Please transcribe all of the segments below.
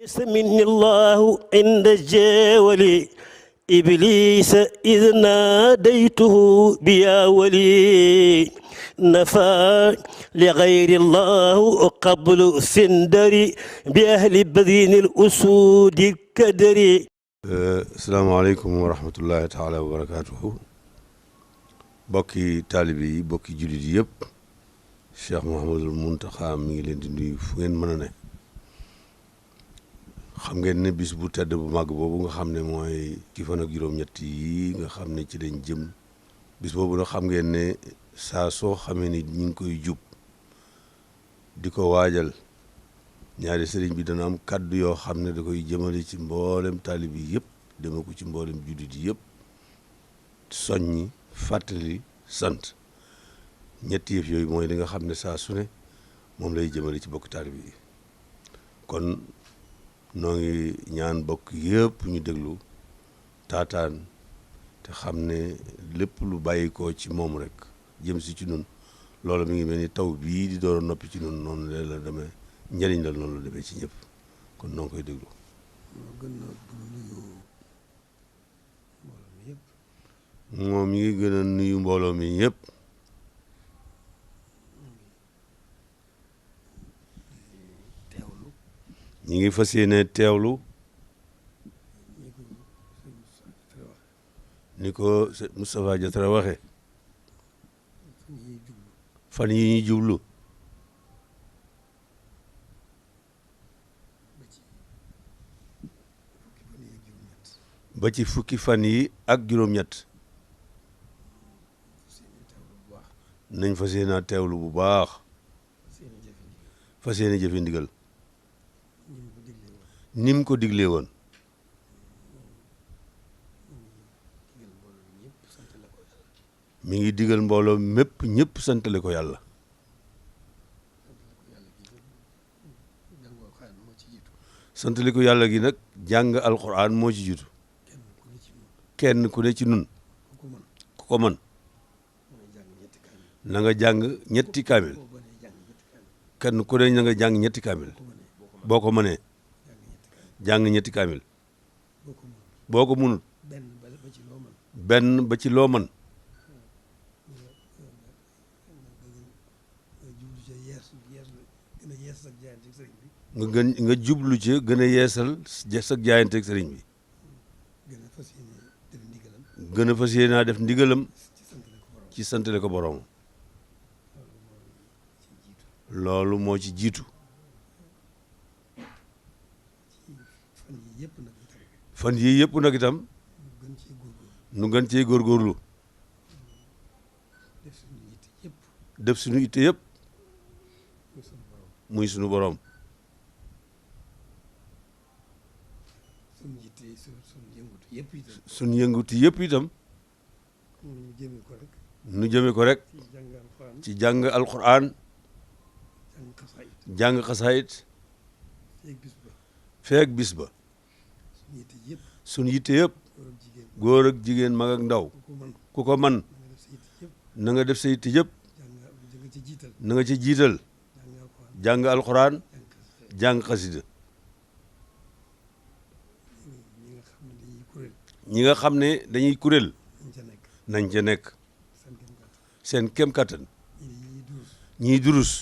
سمني الله عند الجاول إبليس إذ ناديته بيا ولي نفى لغير الله قبل سندري بأهل بذين الأسود الكدري. السلام عليكم ورحمة الله تعالى وبركاته. bokki taalibe yi bokki jullit yi yëpp Cheikh Mouhamadul Mountakha mi ngi leen di nuyu fu ngeen mën a ne. xam ngeen ne bis bu tedd bu màgg boobu nga xam ne mooy ki fan ak juróom-ñett yi nga xam ne ci lañ jëm bis boobu nag xam ngeen ne saa soo xamee ni ñu ngi koy jub di ko waajal ñaari sëriñ bi dana am kaddu yoo xam ne da koy jëmale ci mboolem taalib yi yëpp dema ko ci mboolem jullit yi yëpp soññi fàttali sant ñetti yëf yooyu mooy li nga xam ne saa su ne moom lay jëmale ci bokk taalib yi. kon noo ngi ñaan bokk yëpp ñu déglu taataan te xam ne lépp lu bàyyi ko ci moom rek jëm si ci nun loolu mi ngi mel ni taw bii di door a noppi ci nun noonu la demee njëriñ la noonu la demee ci ñëpp kon noo ngi koy déglu. moom mi ngi gën a nuyu mbooloo mi ñëpp. ñi ngi fas yéene teewlu ni ko Moustapha Diatra waxe fan yi ñuy jublu ba ci fukki fan yi ak juróom-ñett nañ fas yéene teewlu bu baax fas yéene jëfe ndigal ni mu ko diglee woon mi ngi digal mbooloo mépp ñëpp santale ko yàlla santale ko yàlla gi nag jàng alquran moo ci jiitu kenn ku ne ci nun ku ko mën na nga jàng ñetti kaamil kenn ku ne na nga jàng ñetti kaamil boo ko mënee jàng ñetti kaamil boo ko munut benn ba ci loo mën nga jublu ci gën a yeesal sa jaayante ak sëriñ bi gën a fas yéene def ndigalam ci santale ko borom loolu moo ci jiitu fan yii yëpp nag itam nu gën cee góorgóorlu def suñu itte yëpp muy suñu borom suñu yënguti yëpp itam nu jëme ko rek ci jàng alquran jàng xasaayit feek bis ba suñu yitte yëpp góor ak jigéen mag ak ndaw ku ko man na nga def sa yitte yëpp na nga ci jiital jàng alquran jàng xasida ñi nga xam ne dañuy kuréel nañ ca nekk seen kem kattan ñiy durus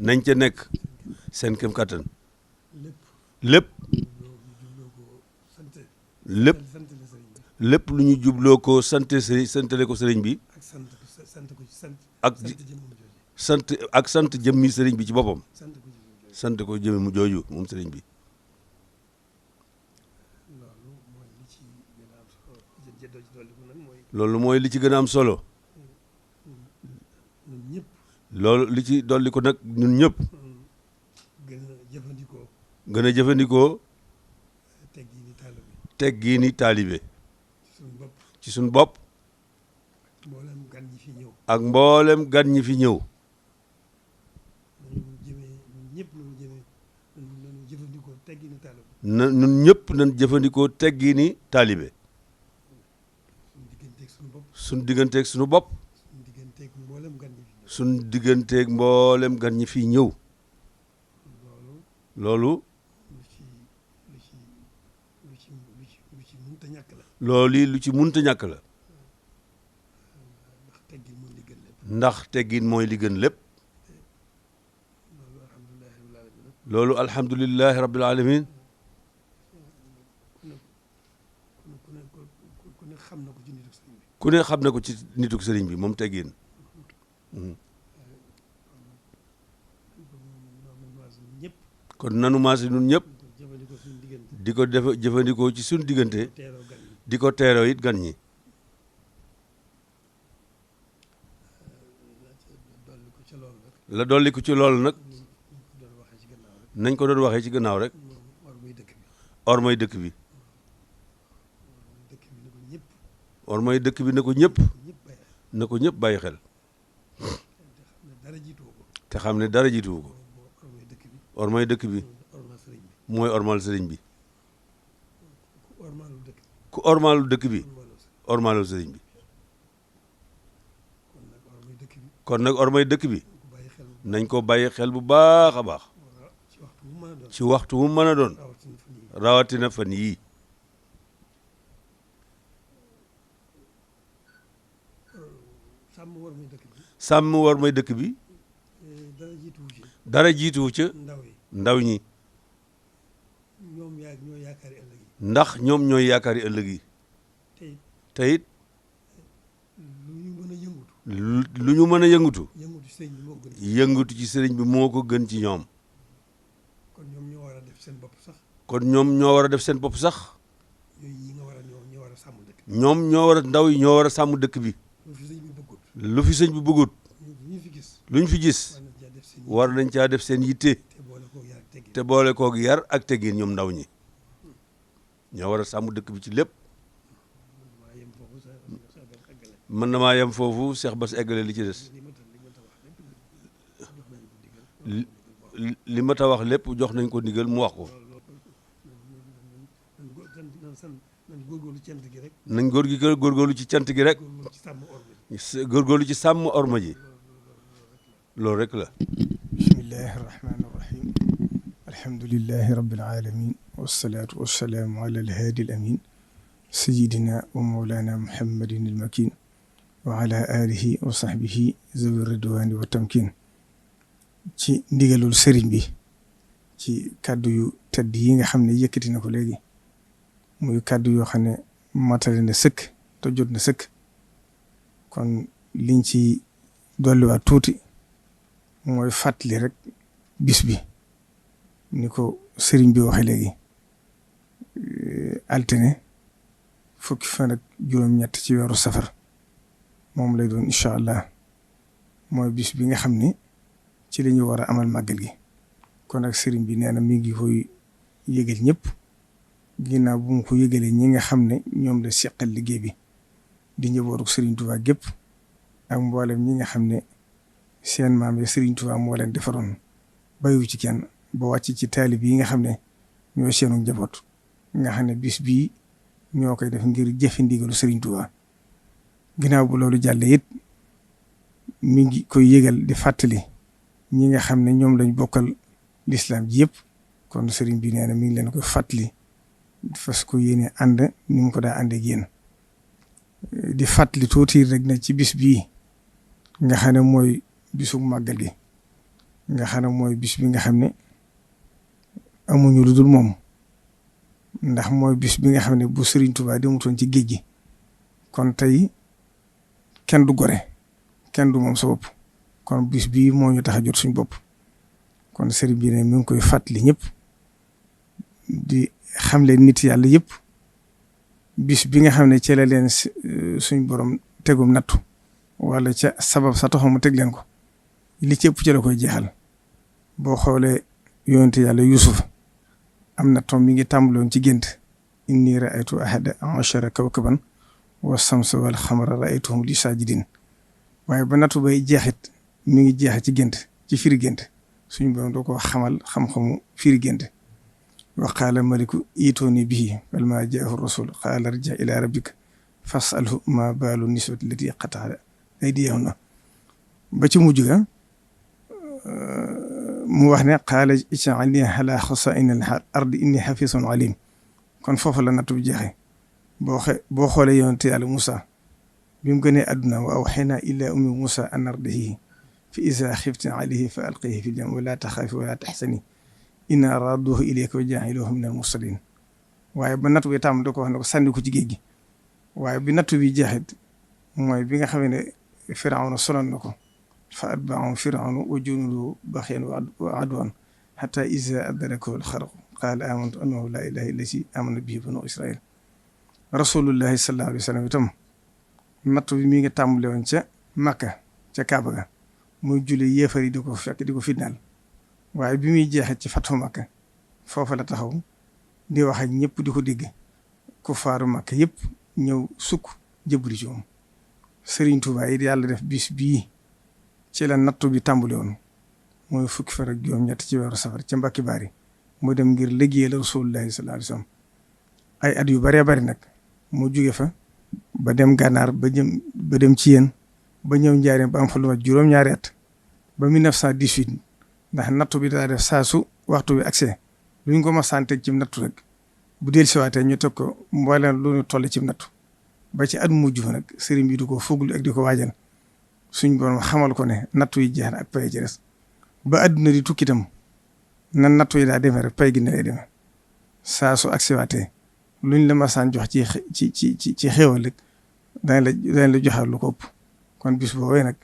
nañ ca nekk seen kem kattan lépp lu ñu jubloo ko santale ko sëriñ bi ak sant jëmmi sëriñ bi ci boppam sant ko jëmmi mu jooju moom sëriñ bi loolu mooy li ci gën a am solo loolu li ci dolli ko nag ñun ñëpp gën a jëfandikoo teggiini taalibe ci suñ bopp ak mboolem gan ñi fi ñëw na ñun ñëpp nañ jëfandikoo teggiini taalibe suñ digganteeg suñu bopp suñ digganteeg mboolem gan ñi fi ñëw loolu loolu lu ci munta ñàkk la ndax teggin mooy li gën lépp loolu alhamdulillahi rabbil alamin ku ne xam na ko ci nituk sëriñ bi moom teggin kon nanu maase ñun ñëpp di ko def jëfandikoo ci suñu diggante di ko teeroo it gan ñi la dolli ko ci loolu nag nañ ko doon waxee ci gannaaw rek ormay dëkk bi ormay dëkk bi na ko ñëpp bàyyi xel te xam ne dara jiituwu ko ormay dëkk bi mooy ormal sëriñ bi ku ormalu dëkk bi ormalu sëriñ bi kon nag ormay dëkk bi nañ ko bàyyi xel bu baax a baax ci waxtu mu mën a doon rawatina fan yii sàmm ormay dëkk bi dara jiituwu ca ndaw ñi ndax ñoom ñooy yaakaari ëllëg yi te it lu ñu mën a yëngutu yëngutu ci sëriñ bi moo ko gën ci ñoom kon ñoom ñoo war a def seen bopp sax ñoom ñoo war a ndaw yi ñoo war a sàmm dëkk bi lu fi sëñ bi bëggut luñ fi gis war nañ caa def seen yitte te boole koog yar ak teggin ñoom ndaw ñi ñoo war a sàmm dëkk bi ci lépp mën na maa yem foofu Cheikh Bass eggale li ci des li ma ta wax lépp jox nañ ko ndigal mu wax ko nañ góorgóorlu ci cant gi rek góorgóorlu ci sàmm orma ji loolu rek la bismillahi irrahmani irrahim alhamdulilahi rabbil alamin wassalaatu wassalaamu ala alhaadi al amin sayidina wa mawlana muhammadin al makin wa ala alihi wa sahbihi zawi ridwani wa tamkin ci ndigalul sëriñ bi ci kàddu yu tedd yi nga xam ne yëkkati na ko léegi muy kàddu yoo xam ne matale na sëkk te jot na sëkk kon liñ ci dolliwaat tuuti mooy fàttali rek bis bi ni ko sëriñ bi waxe léegi altine fukki fan ak juróom-ñett ci weeru safar moom lay doon incha allah mooy bis bi nga xam ne ci la ñu war a amal màggal gi kon ak sëriñ bi nee na mi ngi koy yëgal ñëpp ginnaaw bu mu ko yëgalee ñi nga xam ne ñoom la seqal liggéey bi di njabootu sëriñ Tuubaa gépp ak mboolem ñi nga xam ne seen maam ya sëriñ Tuubaa moo leen defaroon bayu ci kenn ba wàcc ci taalib yi nga xam ne ñoo seenu njaboot nga xam ne bis bii ñoo koy def ngir jëfe ndigalu sëriñ Tuubaa ginnaaw bu loolu jàllee it mi ngi koy yëgal di fàttali ñi nga xam ne ñoom lañ bokkal lislaam ji yëpp kon sëriñ bi nee na mi ngi leen koy fàttali fas ko yéene ànd ni mu ko daa ànd ak yéen di fàttali tuuti rek na ci bis bii nga xam ne mooy bisu màggal gi nga xam ne mooy bis bi nga xam ne amuñu lu dul moom ndax mooy bis bi nga xam ne bu Sëriñ Tuubaa demutoon ci géej gi kon tey kenn du gore kenn du moom sa bopp kon bis bii moo ñu tax a jot suñ bopp kon sëriñ bi ne mi ngi koy fàttali ñëpp di xamle nit yàlla yëpp bis bi nga xam ne ci la leen suñ borom tegum nattu wala ca sabab sa taxaw mu teg leen ko li ci ëpp ci la koy jeexal boo xoolee yonente yàlla Yuusuf am na tom mi ngi tàmbaloon ci gént inni raaytu ahada ashara kawkaban wa samsa wal xamara raaytuhum li saajidin waaye ba nattu bay jeexit mi ngi jeexe ci gént ci firi gént suñ borom doo ko xamal xam-xamu firi gént wa qaala maliku iitooni bihi falammaa jaahu rasul qaala irji ila rabbika fasalhu ma baalu niswati lati qata'a aydiyahunna ba ci mujj ga mu wax ne qaala ij'alni ala xasaa'ini al ardi inni xafisun alim kon foofu la natt bu jeexee boo xoolee yonent Yàlla Moussa bi mu gënee àdduna wa awhaynaa ilaa ummi Moussa an ardi'ihi fa izaa xifti alayhi fa alqihi fil yammi wa laa taxaafi wa laa taxzani innaa raaduuhu ilayki wa jaa'iluuhu minal mursaliin waaye ba nattu bi tam da ko wax ne ko sànni ko ci géej gi waaye bi nattu bi jeexit mooy bi nga xam ne Firawna sonal na ko fa atba'ahum Firawnu wa junuuduhu baxyan wa adwan hattaa izaa adrakahu al-gharaqu qaala aamantu annahu laa ilaaha illazii aamana bihi banuu Israa'iil rasulullahi sallallahu alayhi wa sallam itam nattu bi mi ngi tàmbale woon ca Makka ca Kaaba ga muy julli yéefar yi di ko fekk di ko fitnaal waaye bi muy jeexee ci Fathu Makka foofa la taxaw di wax ak ñëpp di ko dégg kuffaaru Makka yëpp ñëw sukk jëbbali ci moom Serigne Touba yi yàlla def bis bii ci la nattu bi tàmbale woon mooy fukki fan ak juróom-ñett ci weeru safar ca Mbàkke Baari mu dem ngir liggéeyal rasulullahi sallallahu alayhi wa sallam ay at yu bëree bëri nag mu jóge fa ba dem gànnaar ba dem ci yéen ba ñëw Njaaréem ba am fa lu mat juróom-ñaari at ba 1918 ndax nattu bi daa def saa su waxtu bi accès lu ñu ko ma santeeg ci nattu rek bu dellusiwaatee ñu teg ko mbooleem lu ñu toll ci nattu ba ci at mujj fa nag sëriñ bi di ko fuglu ak di ko waajal suñ borom xamal ko ne nattu yi jeex na ak pay ci des ba adduna di tukki itam nan nattu yi daa demee rek pay gi ne lay demee saa su accès waatee luñ la masaan jox ci xéewal rek dañ la joxal lu ko ëpp kon bis boobee nag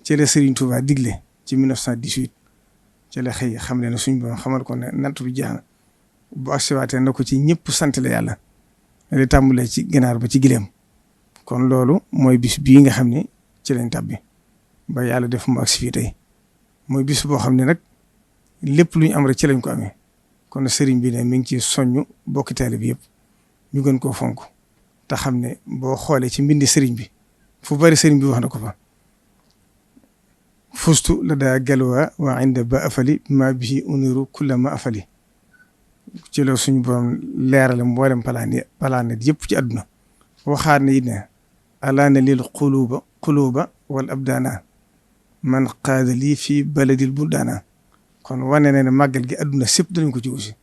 ci la Serigne Touba digle ci 1918 ci la xëy xam ne suñ borom xamal ko ne natt bi jeex na bu agsiwaatee na ko ci ñëpp sant la yàlla li tàmbalee ci ginaar ba ci gileem kon loolu mooy bis bii nga xam ne ci lañ tàbbi ba yàlla def mu agsi fii tey mooy bis boo xam ne nag lépp lu ñu am rek ci lañ ko amee kon Serigne bi ne mi ngi ci soññu bokki taalibe bi yëpp ñu gën koo fonk te xam ne boo xoolee ci mbindi Serigne bi fu bari Serigne bi wax na ko fa fustu la daa galwaa wa inda ba afali ma bihi uniru kulla ma afali ci la suñu borom leerale mboolem planète yëpp ci àdduna waxaat ne it ne alaana lil quluba wal abdaana man qaada lii fii baladil buldaana kon wane na ne màggal gi àdduna sépp danañ ko ci aussi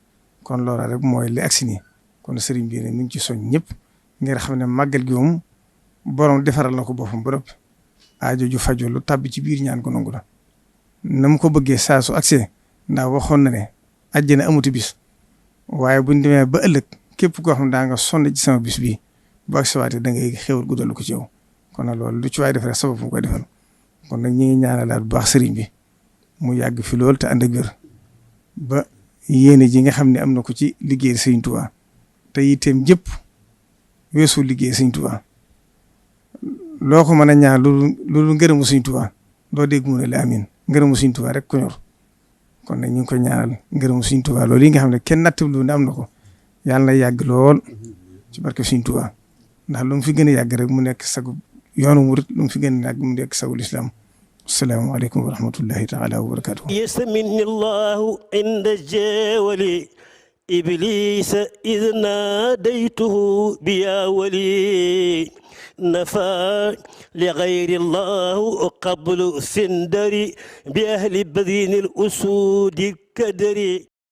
kon loola rek mooy li agsi nii kon Serigne bi ne mi ngi ci soñ ñëpp ngir xam ne màggal gi moom borom defaral na ko boppam ba noppi aajo ju fajoo lu tàbbi ci biir ñaan ko nangu la na mu ko bëggee saa su accès ndax waxoon na ne àjjana amuti bis waaye buñ demee ba ëllëg képp koo xam ne daa nga sonn ci sama bis bii bu accès waatee da ngay xéwal guddal ko ci yow kon nag loolu lu ci waay defee sabab mu koy defal kon nag ñi ngi ñaanalaat bu baax Serigne bi mu yàgg fi lool te ànd ak wér ba yéene ji nga xam ne am na ko ci liggéey Serigne Touba te itam jëpp weesu liggéey Serigne Touba loo ko mën a ñaan loolu ngërëmu Serigne Touba doo dégg mu ne la amiin ngërëmu Serigne Touba rek ko ñor kon nag ñu ngi koy ñaanal ngërëmu Serigne Touba loolu yi nga xam ne kenn nattablu ne am na ko yàlla na yàgg lool ci barke Serigne Touba ndax lu mu fi gën a yàgg rek mu nekk sagu yoonu murit lu mu fi gën a yàgg mu nekk sagu lislaam asalaamaaleykum wa rahmatullahi taala wa barakatuh yasamini llahu inda jeewali iblisa id naadaytuhu biya wali nafa li gayri llahu qablu sindari bi ahli badini l usudi kadari